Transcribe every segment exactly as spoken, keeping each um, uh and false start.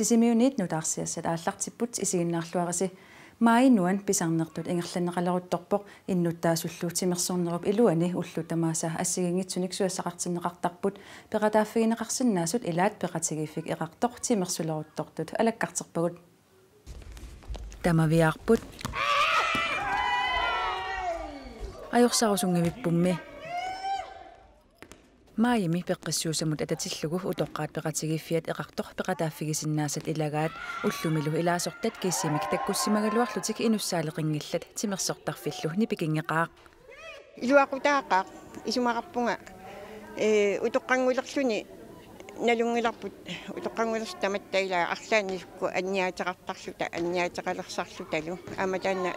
Sisimiuniit nutaarsiassat aallartipput, isiginnaarluarisi. Maaji Nuan pisarnertut ingerlanneqaleruttorpoq, innuttaasullu timersornerup iluani ullut tamaasa assigiinngitsunik susassaqartinneqartarput, peqataaffigineqarsinnaasut ilaat peqatigiiffik Eqartoq timersuleruttortut alakkarterpagut. Tamaviaarput. Ajorsarusunngivippummi. Maajimi peqqissuussamut atatillugu utoqqaat peqatigiiffiat Eqartoq peqataaffigisinnaasat ilagaat, ullumilu ilaasortat kissimik takkussimagaluarlutik inussaaleqinngillat timersortarfillu nipikinngeqaaq. Iluaqutaaqaaq, isumaqarpunga, ee, utoqqanngulerluni nalunngilarput, utoqqanngulersut tamatta ilaa arlaanni sukkut anniaateqartarluta, anniaateqalersarlutalu. Aamma taanna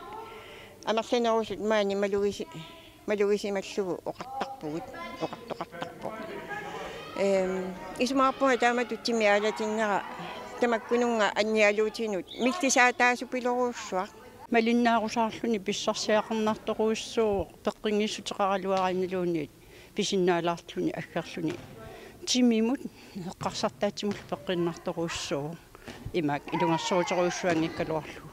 amerlanerusut maani malugisi-, malugisimallugu oqartarpugut, oqartoqartarpoq. Ehm, isumaqarpunga taamatut timi aalatinnera tamakkununnga annialuutinut millisaataasupilorujussuaq. Malinnaarusaarluni pissarsiaqarnartorujussuuvoq, peqqinngissuteqaraluaraanniluunniit pisinnaalaarluni aggerluni. Timimut eqqarsartaatsimullu peqqinnartorujussuuvoq. Imaak ilungersuuterujussuanngikkaluarlugu.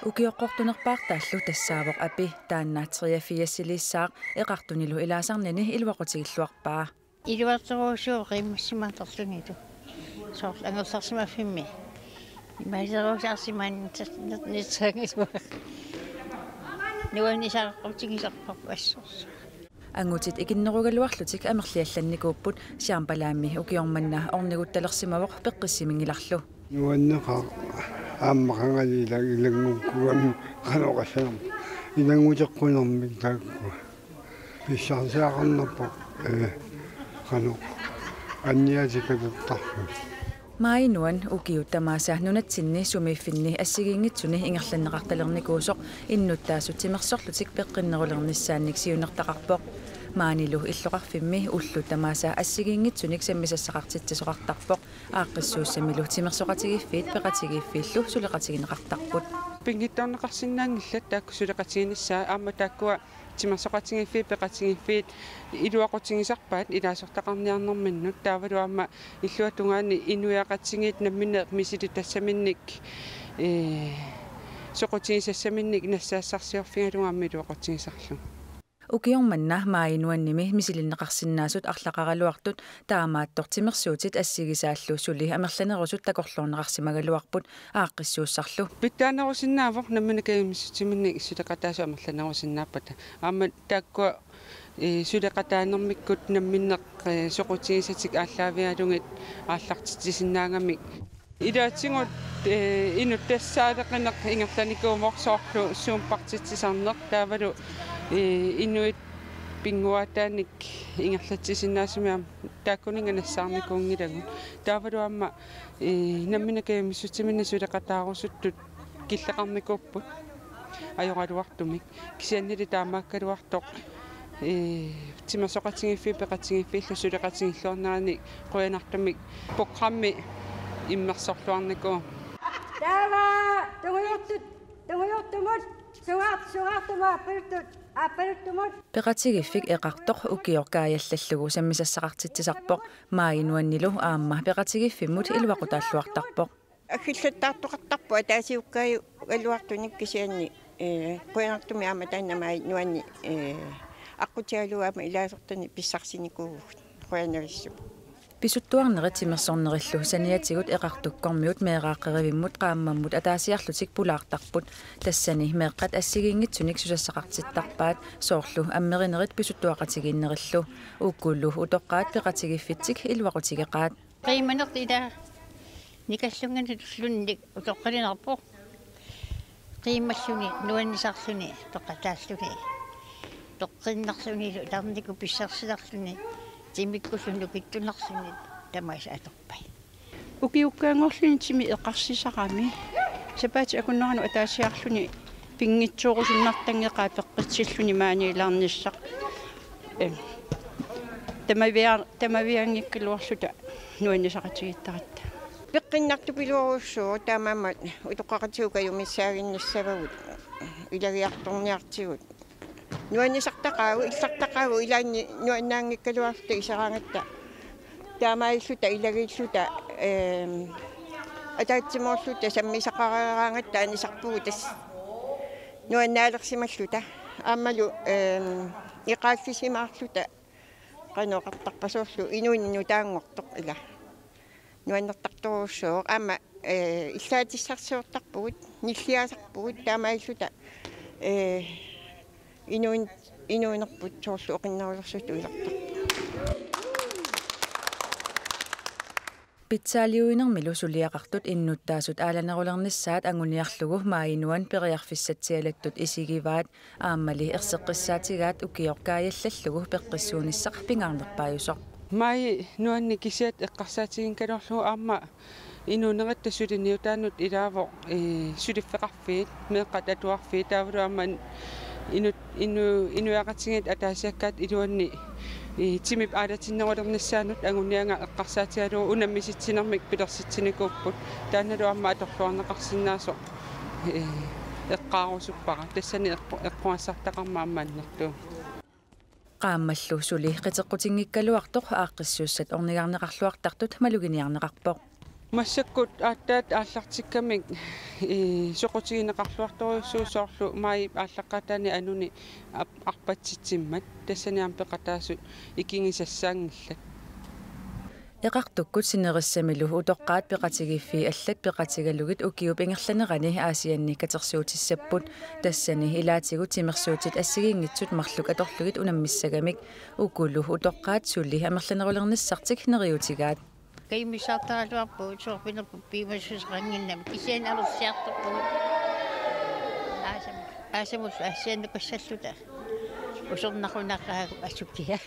Ukioqqortunerpaartaallu tassaavoq api, taanna treogfirsiliissaaq, Eqartunilu ilaasarnini iluaqutigilluarpaa. Iluartorujussuuvoq qiimmassimaartarlunilu. Soorlu angerlarsimaffimmi. Imaalerusaarsimaanni nitsaanngilluaq. Nuannisaqaqutigisarparput assorsuaq. Angutit ikinnerugaluarlutik amerliallannikuupput, Shambalaami ukioq manna orniguttalersimavoq peqqissiminngilarlu. Nuanneqaaq aamma qangali ila-, ilanngukkugami qanoq oqassanersoq. Ilannguteqqunermik taakkua. Pissarsiaqarnerpoq, ee, qanoq anniaatikatuttarfik. Maaji Nuan ukiut tamaasa nunatsinni sumiiffinni assigiinngitsuni ingerlanneqartalernikuusoq innuttaasut timersorlutik peqqinnerulernissaannik siunertaqarpoq. Maanilu illoqarfimmi ullut tamaasa assigiinngitsunik sammisassaqartitsisoqartarpoq, aaqqissuussamilu timersoqatigiiffiit peqatigiiffiillu suleqatigineqartarput. Pinngitsoorneqarsinnaanngillat taakku suleqatiginissaat, aamma taakkua timersoqatigiiffiit peqatigiiffiit iluaqutigisarpaat ilaasortaqarniarnerminnut, taavalu aamma illuatungaani inuiaqatigiit namminneq misilit tassaminnik, ee, soqutigisassaminnik nassaassarsiorfigalugu aamma iluaqutigisarlugu. Ukioq manna Maaji Nuannimi misilinneqarsinnaasut arlaqaraluartut, taamaattoq timersuutit assigisaallu suli amerlanerusut takorloorneqarsimagaluarput aaqqissuussarlu. Pitsaanerusinnaavoq nammineq kajumissutiminnik suleqataasut amerlanerusinnaappata. Aamma taakkua, ee, suleqataanermikkut namminneq, ee, soqutigisatik aallaavigalugit aallartitsisinnaagamik. Ilaatigut, ee, inuttassaaleqineq ingerlanikuuvoq, soorlu Zoom-partitsisarneq, taavalu, ee, inuit pinnguaataanik ingerlatsisinnaasumik aamma taakkuninnga nassaarnikuunngilagut. Taavalu aamma, ee, nammineq kajumissutiminnik suleqataarusuttut killeqarnikuupput ajoraluartumik. Kisiannili taamaakkaluartoq, ee, timersoqatigiiffiit peqatigiiffiillu suleqatigilluarnerani qujanartumik programmi immersorluarnikuuvoq. Taava tungujortut, tungujortumut, sugaart-, sugaartumut, aappaluttumut, aappaluttumut. Peqatigiiffik Eqartoq ukioq kaajallallugu sammisassaqartitsisarpoq, Maaji Nuannilu aamma peqatigiiffimmut iluaqutaalluartarpoq. Aggillattaartoqartarpoq ataasiukkaajugaluartunik, kisianni, ee, qujanartumik aamma taanna Maaji Nuanni, ee, aqqutigalugu aamma ilaasortanik pissarsinikuuvugut. Qujanarsuaq. Pisuttuarnerit timersornerillu saniatigut Eqartukkormiut meeraaqqerivimmut qaammammut ataasiarlutik pulaartarput. Tassani meeqqat assigiinngitsunik susassaqartittarpaat, soorlu ammerinerit pisuttuaqatigiinnerillu. Ukulu utoqqaat peqatigiiffitsik iluaqutigeqaat. Qiimmanertik ila nikallunganilluunniit utoqqalinerpoq. Qiimmalluni, nuannisarluni, peqataalluni, peqqinnarlunilu, tarniku pissarsilerluni, timikkullu nukittunarluni tamaasa atorpai. Ukiukkaanngorluni timi eqarsisarami. Sapaatip akunneranut ataasiarluni pinngitsoorusunnartanngeqaaq peqqissilluni maaniilaarnissaq. Ee, tamavia-, tamavianngikkaluarluta nuannisaqatigiittaratta. Peqqinnartupilorujussuuvoq, taamaammat utoqqaqatigut kajumissaaginnassavagut ilagiartorniartigut. Nuannisartaqaagut, illartaqaagut ilaanni nuannaanngikkaluarluta iseraangatta. Taamaalilluta ilagiilluta, ehm, ataatsimoorluta sammisaqareeraangatta anisarpugut tassa nuannaalersimalluta. Aammalu, ehm, eqaallisimaarluta qanoq oqartarpa soorlu inuuneq nutaanngortoq ila. Nuannertartorujussuuvoq aamma, eh, illaatissarsiortarpugut, nilliasarpugut taamaalilluta, eh, inuun-, inuunerput soorlu oqinnerulersuttut ilartarput. Pitsaaliuinermilu suliaqartut innuttaasut aalanerulernissaat anguniarlugu maajinuan periarfissatsialattut isigivaat. Aammali erseqqissaatigaat ukioq kaajallallugu peqqissuunissaq pingaarnerpaajusoq. Maajinuanni kisiat eqqarsaatiginngikkaluarlugu aamma inuuneratta suliniutaannut ilaavoq, ee, suliffeqarfiit, meeqqat atuarfiit, taavalu aamma inut-, inu-, inuiaqatigiit ataasiakkaat iluanni, ee, timip aalatinnerulernissaanut anguniagaq eqqarsaatigalugu unammisitsinermik pilersitsinikuupput. Taannalu aamma atorluarneqarsinnaasoq, ee, eqqaarusuppara. Tassani eqqu-, eqqugassartaqarmat aamma annertuumik. Qaammallu suli qiteqqutinngikkaluartoq aaqqissuussat ornigarneqarluartartut maluginiarneqarpoq. Massakkut aatsaat aallartikkamik, ee, soqutigineqarluartorujussuuvoq soorlu maajip aallaqqaataani anuni ap-, arpatsitsimmat tassani aamma peqataasut ikigisassaanngillat. Eqartukkut sinerissamilu utoqqaat peqatigiiffii allat peqatigalugit ukiup ingerlanerani Aasianni katersuutissapput. Tassani ilaatigut timersuutit assigiinngitsut marluk atorlugit unammissagamik. Ukulu utoqqaat suli amerlanerulernissartik neriuutigaat. Kajumissaartaraluarpugut soorpinerput piumassuseqannginnami kisianni amerliartorpugut. Aasam-, aasamut Aasianni nukassalluta. Usornaqunaqaagut asukiaq.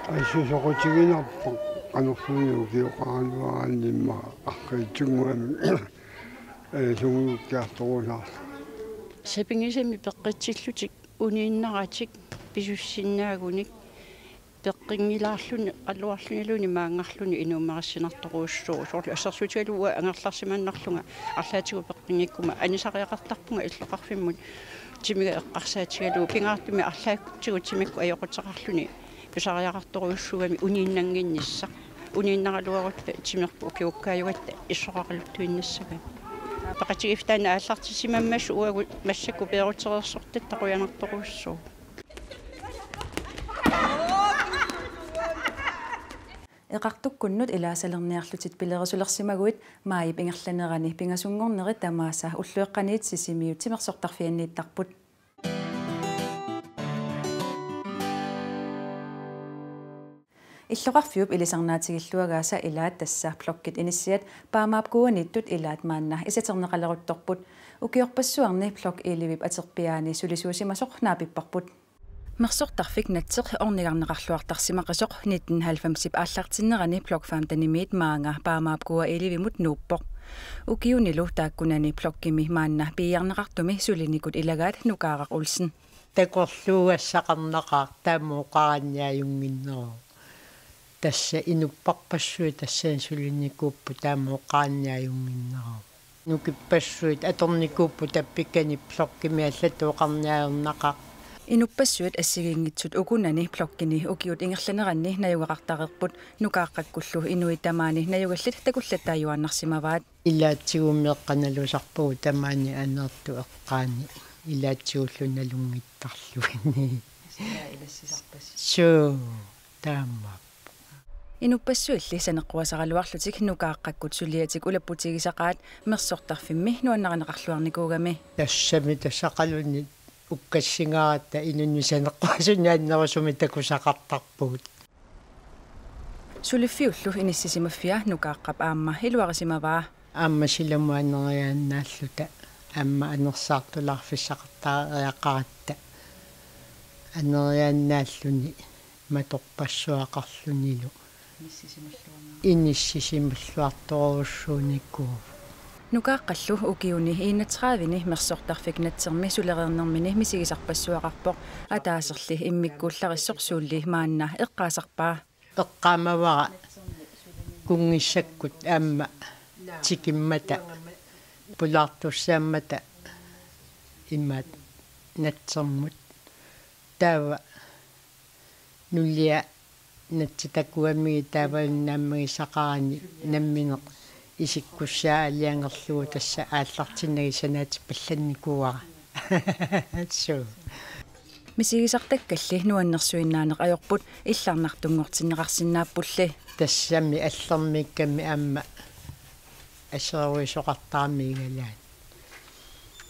Assusoqutiginarpoq qanorluunniit ukioqaraluaraanni immaqa arriitsunnguamik, ee, sungiukkiartorulaarlugu. Sapinngisamik peqqitsillutik uniinnaratik pisussinnaagunik peqqinngilaarluni aluarluniluunniit maanngarluni inuummerissinartorujussuuvoq. Soorlu assersuutigalugu uanga angerlarsimannarlunga arlaatigut peqqinngikkuma anisariaqartarpunga illoqarfimmut timiga eqqarsaatigalugu pingaartumik arlaatigut timikkut ajoquteqarluni pisariaqartorujussuugami uniinnannginnissaq. Uniinnaraluarutta timerput ukiukkaajugatta issoqaqaluttuinnassagaa. Peqatigiiffik taanna aallartissimammassuk uagut massakkut peerutereersortatta qujanartorujussuuvoq. Eqartukkunnut ilaasalerniarlutit pilerisulersimaguit maajip ingerlanerani pingasunngornerit tamaasa ulloqeqqaniit Sisimiut timersortarfianniittarput. Illoqarfiup ilisarnaatigilluagaasa ilaat tassa blokkit inissiat Paamaapkuuaniittut ilaat maanna isaterneqaleruttorput. Ukiorpassuarni Blok ellevep aterpiaani sulisuusimasoq naapipparput. Mersortarfik Natseq ornigarneqarluartarsimaqisoq nitten halvfemsip aallartinnerani Blok femtenimiit maanga Paamaapkuua ellevemut nuuppoq. Ukiunilu taakkunani blokkimi maanna piiarneqartumi sulinikut ilagaat Nukaaraq Olsen. Takorluugassaqarnaqaaq taama oqaranniajunnginneruvoq. Tassa inupparpassuit tassani sulinikuupput taama oqaranniajunnginneruvoq. Nukippassuit atornikuupput tappikani blokkimi allatut oqarniarnaqaaq. Inuppassuit assigiinngitsut ukunani blokkini ukiut ingerlaneranni najugaqartareerput. Nukaaqqakkullu inuit tamaani najugallit takullattaajuaannarsimavaat. Ilaatigut meeqqat nalusarpagut tamaani aneertut eqqaani. Ilaatigullu nalunngittarlugit. Suu, taamaappoq. Inuppassuilli saneqquasaraluarlutik nukaaqqakkut suliatik ulapputigisaqaat mersortarfimmi nuannarineqarluarnikuugami. Tassami tassaqalunni ukkassingaaratta inunnik saneqquasunik annerusumik takusaqartarpugut. Suliffiullu inissisimaffia Nukaaqqap aamma iluarisimavaa. Aamma silamut aneriaannaalluta aamma anersaartulaarfissaqartariaqaratta aneriaannaalluni matorpassuaqarlunilu inissisimalluartorujussuunikuuvoq. Nukaaqqallu ukiuni enogtrediveni mersortarfik Natsermi sulereernermini misigisarpassuaqarpoq. Ataaserli immikkuullarissoq Suulli maanna eqqaasarpaa. Eqqaamavara kunngissakkut aamma tikimmata pulaartussaammata imaat Natsermut. Taava nulia natsatakuami taava naammagisaqarani nammineq isikkussaa aalajangerlugu tassa aallartinnagit sanaatippallannikuuara. Suu. Misigisartakkalli nuannersuinnaaneq ajorput illarnartunngortinneqarsinnaappulli. Tassami allermiikkami aamma aseruisoqartarami igalaat.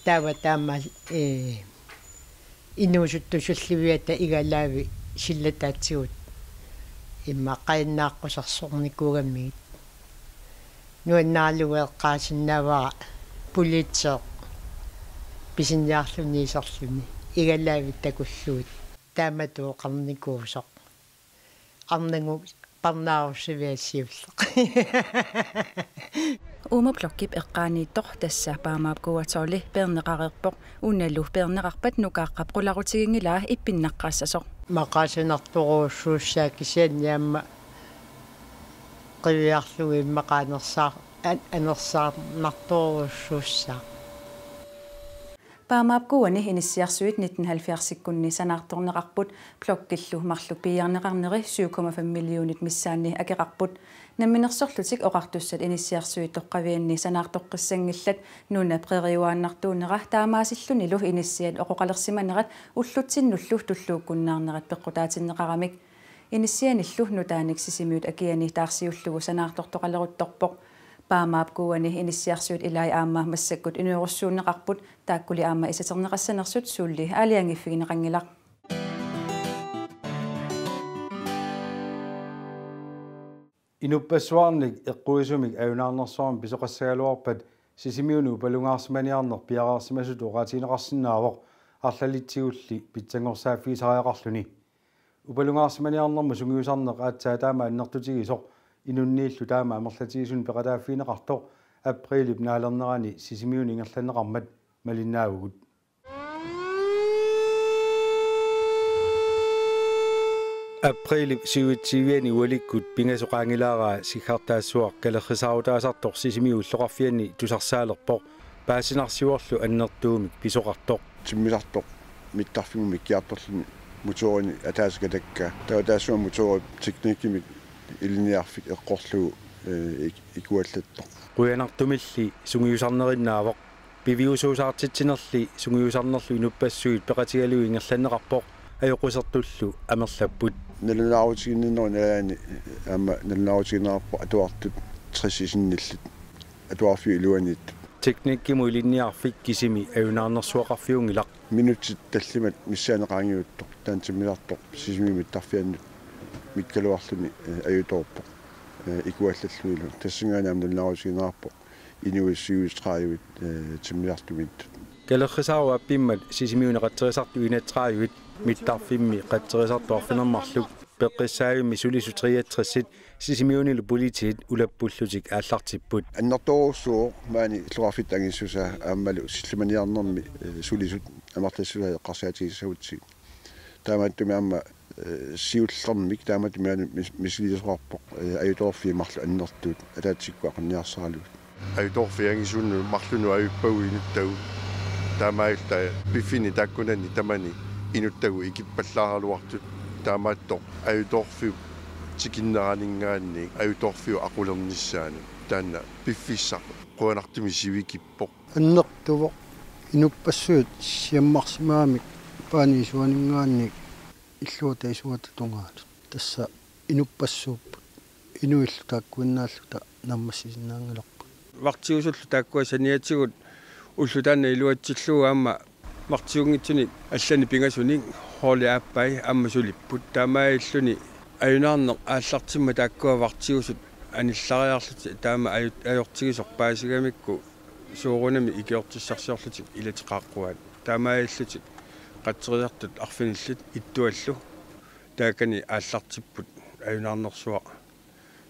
Taava taama, ee, inuusuttusulliviata igalaavi sillataatigut immaqa qajannaaqqusersornikuugamigit. Nuannaralugu eqqaasinnaavara politiit pisiniarluni iserluni igalaavit takullugit taamatut oqarnikuusoq. Arnangu parnaarussiviat siulleq. Uuma blokkip eqqaaniittoq tassa Paamaapkuua tolv peerneqareerpoq, unalu peerneqarpat nukaaqqap qularutiginngilaa ipinnaqqaassasoq. Maqaasinartorujussuussaaq kisianni aamma qiviarlugu immaqa anersaa-, an-, anersaarnartorujussuussaaq. Paamaapkuuani inissiarsuit nitten halvfjerdsikkunni sanaartorneqarput, blokkillu marluk piiarneqarneri syv komma fem millionit missaanni akeqarput. Namminersorlutik Oqartussat inissiarsuit toqqavianni sanaartoqqissanngillat, nuna præriejuaannartuunera taamaasillunilu inissiat oqoqalersimanerat ullutsinnullu tulluukkunnaarnerat peqqutaatinneqaramik. Inissianillu nutaanik Sisimiut akiani taarsiullugu sanaartortoqaleruttorpoq. Paamaapkuuani inissiarsuit ilaat aamma massakkut inuerussuunneqarput, taakkuli aamma isaterneqassanersut suulli aalajangiiffigineqanngilaq. Inuppassuarnik eqquisumik ajunaarnersuarmik pisoqassagaluarpat Sisimiuni upalungaarsimaniarneq piareersimasutut oqaatigineqarsinnaavoq, arlalitsigulli pitsanngorsaaffigisariaqarluni. Upalungaarsimaniarnermut sungiusarneq aatsaat taama annertutigisoq inunniillu taama amerlatigisunik peqataaffigineqartoq aprilip naalernerani Sisimiuni ingerlanneqarmat malinnaavugut. Aprilip syvogtyviani ualikkut pingasut qaangilaaraa siggartaassuaq kalerrisaarutaasartoq Sisimiut illoqarfianni tusarsaalerpoq, paasinarsivorlu annertuumik pisoqartoq. Timmisartoq mittarfimmut mikkiartorluni motorini ataaseq atakkaa. Taava taassuma motori teknikkimik ilinniarfik eqqorlugu, ee, ik-, ikuallattoq. Qujanartumilli sungiusarnerinnaavoq. Piviusuusaartitsinerli sungiusarnerlu inuppassuit peqatigalugit ingerlanneqarpoq, ajoqusertullu amerlapput. Nalunaarutiginninnerup nalaani aamma nalunaarutigineqarpoq atuartut tres isinnillit, atuarfiup iluaniittut. Teknikkimut ilinniarfik kisimi ajunaarnersuaqarfiunngilaq. Minutsit tallimat missaani qaangiuttoq, taanna timmisartoq Sisimiut mittarfiannut mikkaluarluni, ee, ajutoorpoq, ee, ikuallallunilu. Tassanngaanniit aamma nalunaarutigineqarpoq inuit syvogtredive, ee, timmisartumiittut. Kalerrisaarut appimmat Sisimiuni qatserisartut enogtredive, mittarfimmi qatserisartut arfineq-marluk, peqqissaavimmi sulisut treogtres Sisimiunilu politiit ulappullutik aallartipput. Annertoorujussuuvoq maani illoqarfitta angissusaa aammalu sillimaniarnermi, ee, sulisut amerlassusaat eqqarsaatigissagutsigit. Taamaattumik aamma, ee, siullermik taamaattumik aamma mis-, misiliisoqarpoq, ee, ajutoorfiit marluk annertuut ataatsikkut aqunniarsaralugit. Ajutoorfiit angisuunut marlunut ajuppagut inuttagut. Taamaalilluta piffinni taakkunani tamani inuttagut ikippallaaraluartut. Taamaattoq ajutoorfiup tikinneraninngaanniit ajutoorfiup aqulernissaanik. Taanna piffissaq qujanartumik sivikippoq. Annertuvoq, inuppassuit siammarsimagamik paani isuaninngaanniit illuata isuata tungaanut. Tassa inuppassuupput. Inuillu taakkuinnaalluta naammassisinnaanngilarput. Vartiusullu taakkua saniatigut ulloq taanna iluatsillugu aamma vartiunngitsunik allanik pingasunik holdit aappai aamma sulipput. Taamaalilluni ajunaarneq aallartimmat taakkua vartiusut anillariarlutik taama aju-, ajortigisoq paasigamikku soorunami ikiortissarsiorlutik ilatik qaaqquaat. Taamaalillutik qatserisartut arfinillit ittuallu taakani aallartipput ajunaarnersuaq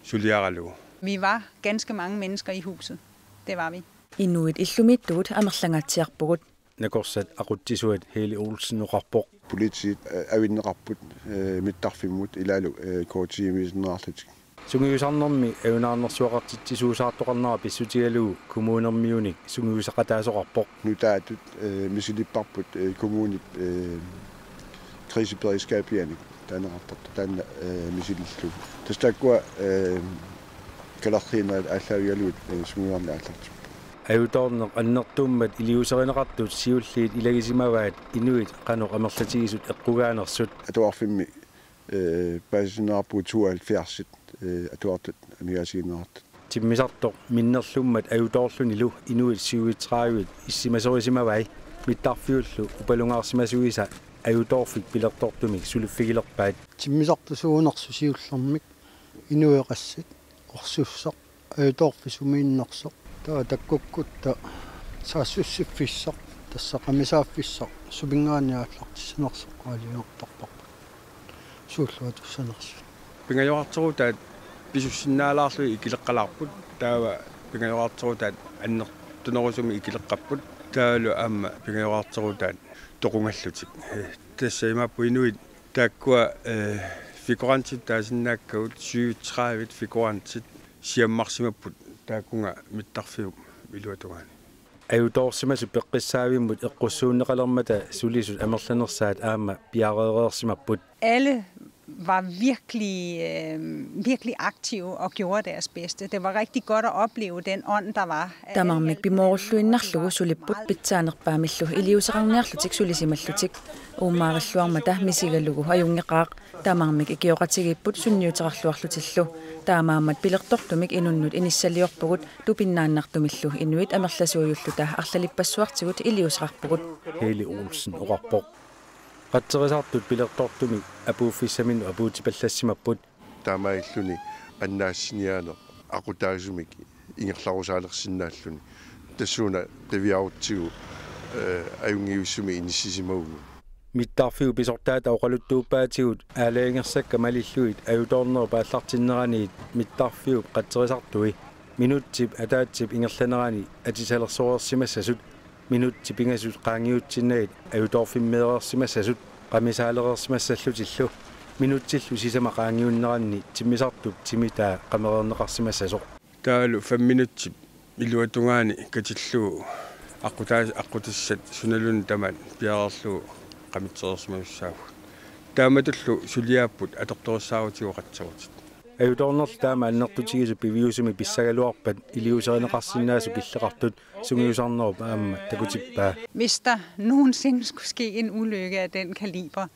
suliaralugu. Vi var ganske mange mennesker i huset. Det var vi. Inuit illumiittugut amerlangaatsiarpugut. Nakorsat aqutsisuat Heli Olsen oqarpoq. Politiit, ee, avinneqarput, ee, mittarfimmut ilaalu, ee, K T-miisinneqarlutik. Sungiusarnermi ajunaarnersuaqartitsisuusaartoqarnera pissutigalugu kommunermiunik sungiusaqataasoqarpoq. Nutaatut, ee, misilipparput, ee, kommunip, ee, Kriseberedskabianik taaneqartartoq taanna, eh, misilillugu. Tassa taakkua, eh, kalerriinnerit aallaavigalugit, eh, sungiuarneq aallartippoq. Ajutoorneq annertuummat iliuuserineqartut siulliit ilagisimavaat inuit qanoq amerlatigisut eqqugaanersut. Atuarfimmi, eh, paasisinneqarpugut tooghalvfjerdsit, eh, atuartut amigaasiineqartut. Timmisartoq minnerlummat ajutoorlunilu inuit syvogtredive issimasorisimavai mittarfiullu upalungaarsimasuisa ajutoorfik pilertortumik suliffigilerpaat. Timmisartoq suunersoq siullermik inuit qassit, orsussaq, ajutoorfik sumiinnersoq, taava takkukkutta saassussiffissaq, tassa qamisaaffissaq, suminngaanniit aallartissanersoq aalajangertarparput. Suulluatussanersut. Pingajorarterutaat pisussinnaalaarlugit ikileqqalaarput, taava pingajorarterutaat annertunerusumik ikileqqapput, taavalu aamma pingajorarterutaat toqungallutik. Eh, tassa imaappoq inuit taakkua, eh, figurantit taasinnaakkagut, syvogtredive figurantit siammarsimapput taakkunga mittarfiup iluatungaani. Ajutoorsimasut peqqissaavimmut eqqussuunneqalermata sulisut amerlanersaat aamma piareereersimapput. Alle var virkelig, øh, virkelig aktive og gjorde deres bedste. Det var rigtig godt at opleve den ånd, der var. Tamarmik pimoorulluinnarlugu sulipput pitsaanerpaamillu iliuuseqarniarlutik sulisimallutik. Uummaarilluarmata misigalugu ajunngeqaaq. Tamarmik ikioqatigiipput sunniuteqarluarlutillu. Taamaammat pilertortumik inunnut inissaliorpugut tupinnaannartumillu inuit amerlasuujulluta arlalippassuartigut iliuuseqarpugut. Heli Olsen oqarpoq. Qatserisartut pilertortumik apuuffissaminut apuutsipallassimapput. Taamaalilluni annaassiniaaneq aqutaasumik ingerlarusaalersinnaalluni. Tassuuna qiviarutsigu, eh, ajunngivissumik inissisimavugut. Mittarfiup pisortaata oqaluttuuppaatigut aalajangersakka malillugit ajutoornerup aallartinneraniit mittarfiup qatserisartui minutsip ataatsip ingerlanerani atisalersoreersimassasut, minutsip pingasut qaangiutsinnagit ajutoorfimmeereersimassasut, qamisaalereersimassallutillu, minutsillu sisamat qaangiunneranni timmisartup timitaa qamereerneqarsimassasoq. Taavalu fem minutsip iluatungaani katillugu aqqutaa-, aqqutissat sunaluunniit tamaat piareerlugu qamitsereersimasussaavagut. Taamatullu suliaapput atortorissaarutigut qatserutit. Ajutoornerlu taama annertutigisut piviusumik pissagaluarpat iliuuserineqarsinnaasut killeqartut sungiusarnerup aamma takutippaa. Hvis der nogensinde skulle ske en ulykke af den kaliber,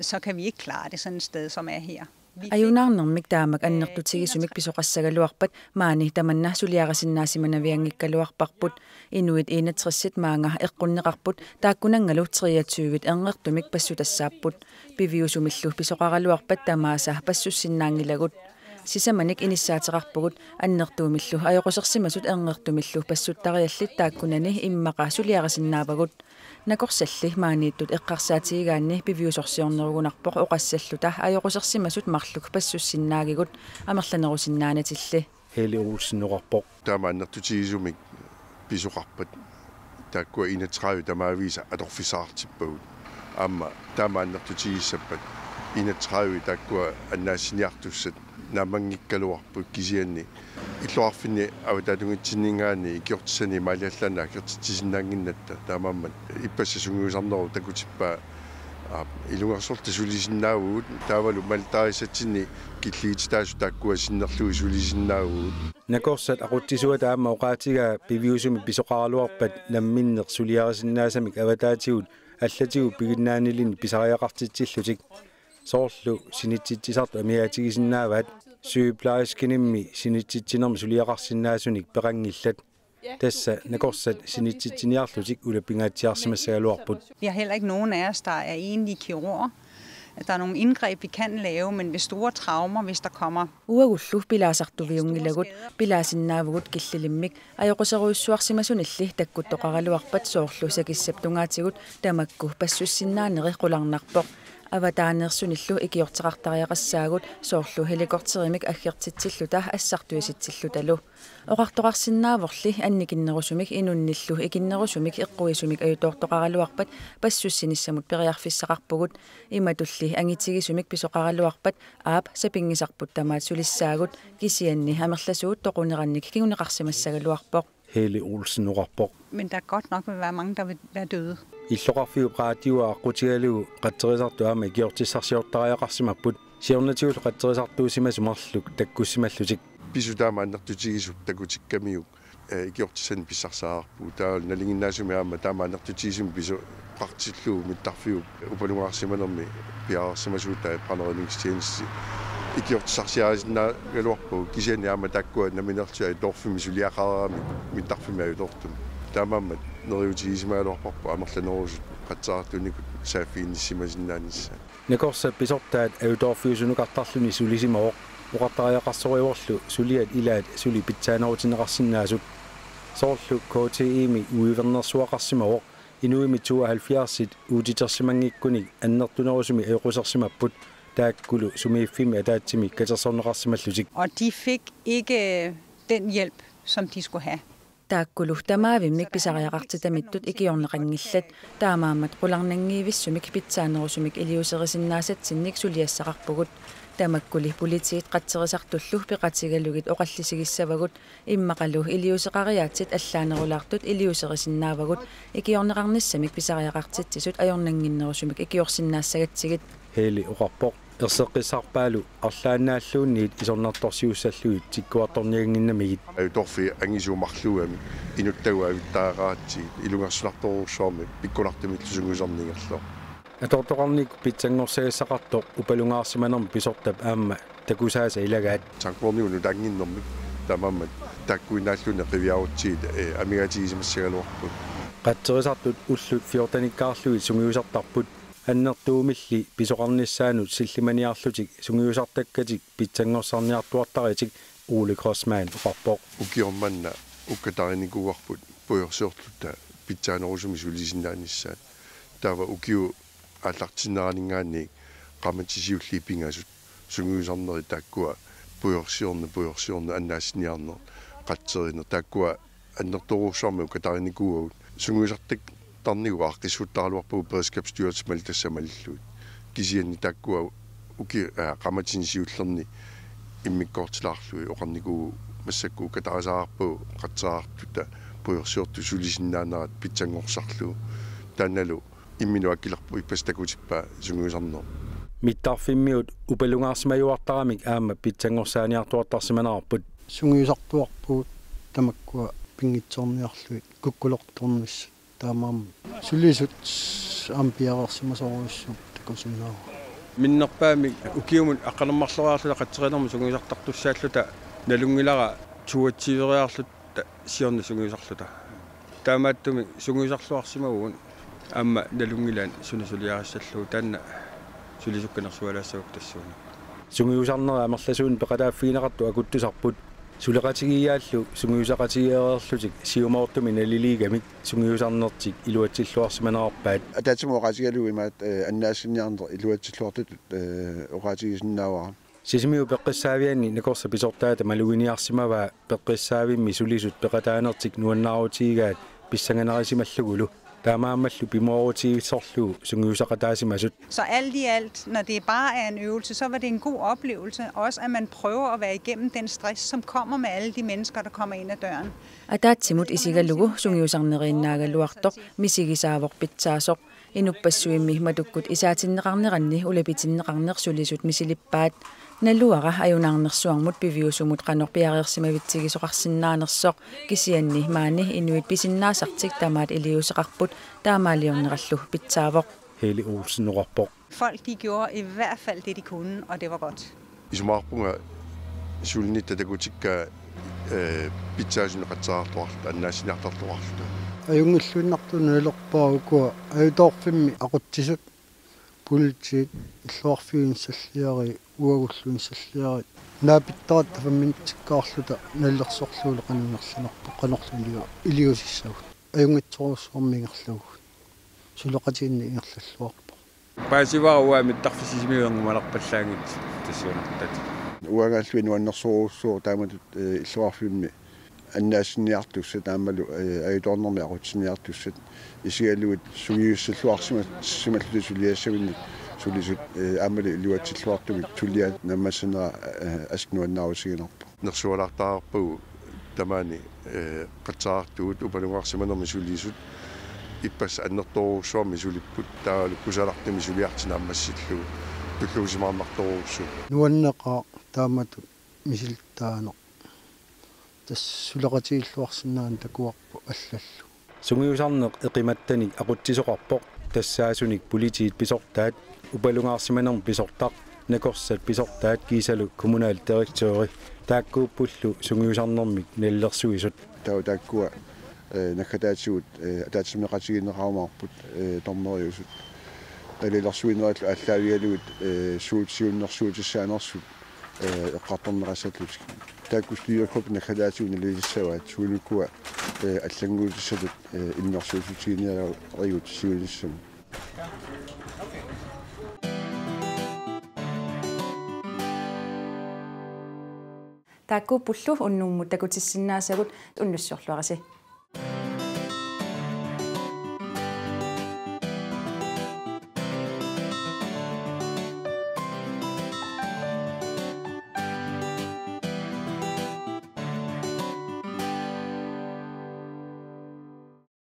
så kan vi ikke klare det sådan et sted, som er her. Ajunaarnermik taamak annertutigisumik pisoqassagaluarpat maani tamanna suliarisinnaasimannavianngikkaluarparput. Inuit enogtresit maanga eqqunneqarput taakkunanngalu treogtyvit erngertumik passutassapput. Piviusumillu pisoqaraluarpat tamaasa passussinnaanngilagut. Sisamanik inissaateqarpugut annertuumillu ajoqusersimasut erngertumillu passuttariallit taakkunani immaqa suliarisinnaavagut. Nakorsalli maaniittut eqqarsaatigigaanni piviusorsiornerugunarpoq oqassalluta ajoqusersimasut marluk passussinnaagigut amerlanerusinnaanatilli. Heli Olsen oqarpoq. Taama annertutigisumik pisoqarpat taakkua enogtredive tamaaviisa atorfissaqartippagut. Aamma taama annertutigissappat enogtredive taakkua annaassiniartussat naammanngikkaluarput kisianni illoqarfinni avataatunngitsinninngaanniit ikiortissani maaliallaannaq akertitsisinnaannginnatta taamaammat ippassaq sungiusarnerup takutippaa. Aa, ilungersorluta sulisinnaavugut taavalu malittarisatsinni killigititaasut taakkua sinnerlugit sulisinnaavugut. Nakorsat aqutsisuata aamma oqaatigaa piviusumik pisoqaraluarpat namminneq suliarisinnaasamik avataatigut allatigut piginnaanilinnut pisariaqartitsillutik. Soorlu sinitsitsisartut amigaatigisinnaavaat, sygeplejerskinimmi sinitsitsinermik suliaqarsinnaasunik peqanngillat. Tassa nakorsat sinitsitsiniarlutik ulapingaatsiarsimassagaluarput. Vi har heller ikke nogen af os, der er egentlige kirurger. Der er nogle indgreb, vi kan lave, men ved store traumer, hvis der kommer. Uagullu pilaasartuviunngilagut, pilaasinnaavugut killilimmik, ajoquserujussuarsimasunilli takkuttoqaraluarpat soorlu sakissap tungaatigut tamakku passussinnaaneri qularnarpoq. Avataaneersunillu ikiorteqartariaqassaagut soorlu helikopterimik aggertitsilluta assartuisitsillutalu. Oqartoqarsinnaavorli annikinnerusumik inunnillu ikinnerusumik eqquisumik ajutoortoqaraluarpat passussinissamut periarfissaqarpugut. Imatulli angitigisumik pisoqaraluarpat aap sapinngisarput tamaat sulissaagut kisianni amerlasuut toqunerannik kinguneqarsimassagaluarpoq. Helle Olsen oqarpoq. Men der godt nok vil være mange, der vil være døde. Illoqarfiup raatiua aqqutigalugu qatserisartut aamma ikiortissarsiortariaqarsimapput. Siornatigut qatserisartuusimasut marluk takkussimallutik. Pisut taama annertutigisut takutikkamiuk, eh, ikiortissanik pissarsisarparput. Taava nalinginnaasumik aamma taama annertutigisumik pisut oqartillugu mittarfiup upalungaarsimanermi piareersimasuutai, brandredningstjeneste, ikiortissarsiarisinnaagaluarpagut, kisianni aamma taakkua nammineerlutik ajutoorfimmi suliaqareeramik mittarfimmi ajutoortumik. Taamaammat neriuutigisimagaluarparput amerlanerusut qatserisartuunikuut saaffiginnissimasinnaanissaat. Nakorsap pisortaat ajutoorfiusunukartarluni sulisimavoq, oqartariaqarsorivorlu suliat ilaat suli pitsaanerutinneqarsinnaasut. Soorlu K T I-mi uivernersuaqarsimavoq, inuimmi tooghalvfjerdsit uutitersimanngikkunik annertunerusumik ajoqusersimapput, taakkulu sumiiffimmi ataatsimik katersorneqarsimallutik. Og de fik ikke den hjælp, som de skulle have. Taakkulu tamaavimmik pisariaqartitamittut ikiorneqanngillat, taamaammat qularnanngivissumik pitsaanerusumik iliuuserisinnaassatsinnik suliassaqarpugut. Tamakkuli politiit qatserisartullu peqatigalugit oqallisigissavagut, immaqalu iliuuseqariaatsit allaanerulaartut iliuuserisinnaavagut, ikiorneqarnissamik pisariaqartitsisut ajornannginnerusumik ikiorsinnaassagatsigit. Helle oqarpoq. Erseqqissarpaalu arlaannaalluunniit isornartorsiussallugit tikkuartorniannginnamigit. Ajutoorfiit angisuut marluugamik inuttagut avittariaqaratsigit ilungersunartorujussuarmik pikkunartumillu sungiusarneq ingerlavoq. Atortoqarnikkut pitsanngorsagassaqartoq upalungaarsimanermi pisortap aamma takusaasa ilagaat. Sangkorniunut taannginnermik taamaammat taakkuinnaalluunniit qiviarutsigit, eh, amigaatigisimassagaluarput. Qatserisartut ullut fjortenikkaarlugit sungiusartarput. Annertuumilli pisoqarnissaannut sillimaniarlutik sungiusartakkatik pitsanngorsarniartuartaritik, Ole Grossmann oqarpoq. Ukioq manna ukkatarinikuuarput pujorsiorluta pitsaanerusumik sulisisinnaanissaat. Taava ukiup aallartinneraninngaanniit qaammatit siulliit pingasut sungiusarnerit taakkua pujorsiorneq, pujorsiorneq, annaassiniarneq, qatserineq, taakkua annertoorujussuarmik ukkatarinikuuagut. Sungiusartakkarnikkut aaqqissuuttaraluarpagut Beredskabsstyrelsip malitassat malillugit. Kisianni taakkua uki-, aa, qaammatini siullerni immikkoortilaarlugit oqarnikuuvugut massakkut ukkatarisarpagut qatserisartuta pujorsiortut sulisisinnaanerat pitsanngorsarlugu. Taannalu imminut akilerpoq ippassaq takutippaa sungiusarneq. Mittarfimmiut upalungaarsimajuartaramik aamma pitsanngorsaaniartuartarsimanerarput. Sungiusartuarpugut tamakkua pinngitsoorniarlugit kukkulortuunissaq, taamaammat sulisut aamma piareersimasorujussuupput takusinnaavara. Minnerpaamik ukiumut aqqaneq-marloriarluta qatserinermut sungiusartartussaalluta nalunngilara toogtyveriarluta siorna sungiusarluta. Taamaattumik sungiusarluarsimavugut aamma nalunngilaat suna suliarissallugu, taanna sulisukkanersualaassagukku tassuuna. Sungiusarnerit amerlasuunik peqataaffigineqartut akuttusarput. Suleqatigiiaallu sungiusaqatigeereerlutik siumoortumik naliliigamik sungiusarnertik iluatsilluarsimanerarpaat. Ataatsimut oqaatigalugu imaattoq, eh, annaassiniarneq iluatsilluartutut, eh, oqaatigisinnaavara. Sisimiut peqqissaavianni nakorsap pisortaata maluginiarsimavaa peqqissaavimmi sulisut peqataanertik nuannaarutigigaat pissanganarisimallugulu, taamaammallu pimoorutigisorlugu sungiusaqataasimasut. Så alt i alt, når det bare er en øvelse, så var det en god oplevelse. Også at man prøver at være igennem den stress, som kommer med alle de mennesker, der kommer ind ad døren. Ataatsimut isigalugu sungiusarneriinnaagaluartoq misigisaavoq pitsaasoq. Inuppassuimmi matukkut isaatinneqarneranni ulapitinneqarneq sulisut misilippaat. Naluara ajunaarnersuarmut piviusumut qanoq piareersimavitsigisoqarsinnaanersoq, kisianni maani inuit pisinnaasartik tamaat iliuuseqarput, taamaaliornerallu pitsaavoq. Helle Olsen oqarpoq. Folk, de gjorde i hvert fald det, de kunne, og det var godt. Isumaqarpunga sulinit takutikka, eh, pitsaasunik qatserisartuarluta, annaassiniartartuarluta. Ajunngilluinnartut nalerpaa ukua ajutoorfimmi aqutsisut, politiit, illoqarfiup insalliarii, uagullu insalliarii. Naapittaratta fem minutsikkaarluta nalilersorlugulu qanoq ingerlanarpoq, qanorlu iliu-, iliuusissagut. Ajunngitsorujussuarmik ingerlavugut. Suleqatigiinneq ingerlalluarpoq. Paasivara uanga mittarfik Sisimiut erngumalerpallaanngitsoq tassuunartat. Uangaalluni nuannersorujussuuvoq taamatut, eh, illoqarfimmi annaassiniartussat aammalu, eh, ajutoornermi aqutsiniartussat isigalugit sungiussalluarsimassimalluni suliassaminnik sulisut, eh, aammalu iluatsilluartumik suliaat naammassinera, eh, assut nuannaarutiginarpoq. Nersualaartariaqarpagut Tamaani, eh, qatsaartugut upalungaarsimanermi sulisut ippassaq annertoorujussuarmik sulipput, taavalu kusanartumik suliartut naammassillugu tulluusimaarnartorujussuuvoq. Nuanneqaaq taamatut misilittaaneq. Tassa suleqatigiilluarsinnaaneq takuarput allallu. Sungiusarneq eqimattanik aqutsisoqarpoq, tassaasunik politiit pisortaat, upalungaarsimanermik pisortaq, nakorsat pisortaat kiisalu kommunaldirektøri. Taakkuuppullu sungiusarnermik nalilersuisut. Taava taakkua, eh, naggataatigut, eh, ataatsimeeqatigiinneqarumaarput, eh, dommeriusut. Nalilersuinerillu aallaavigalugit, eh, suut siunnersuutissaanersut, eh, eqqartorneqassallutik. Taakku styregruppit naggataatigut nalilersuivaat, suunuku, eh, allannguutissatut, eh, innersuussutiginiarivut siunissami. Taakkuuppullu unnummut takutissinnaasagut, unnussiorluarisi.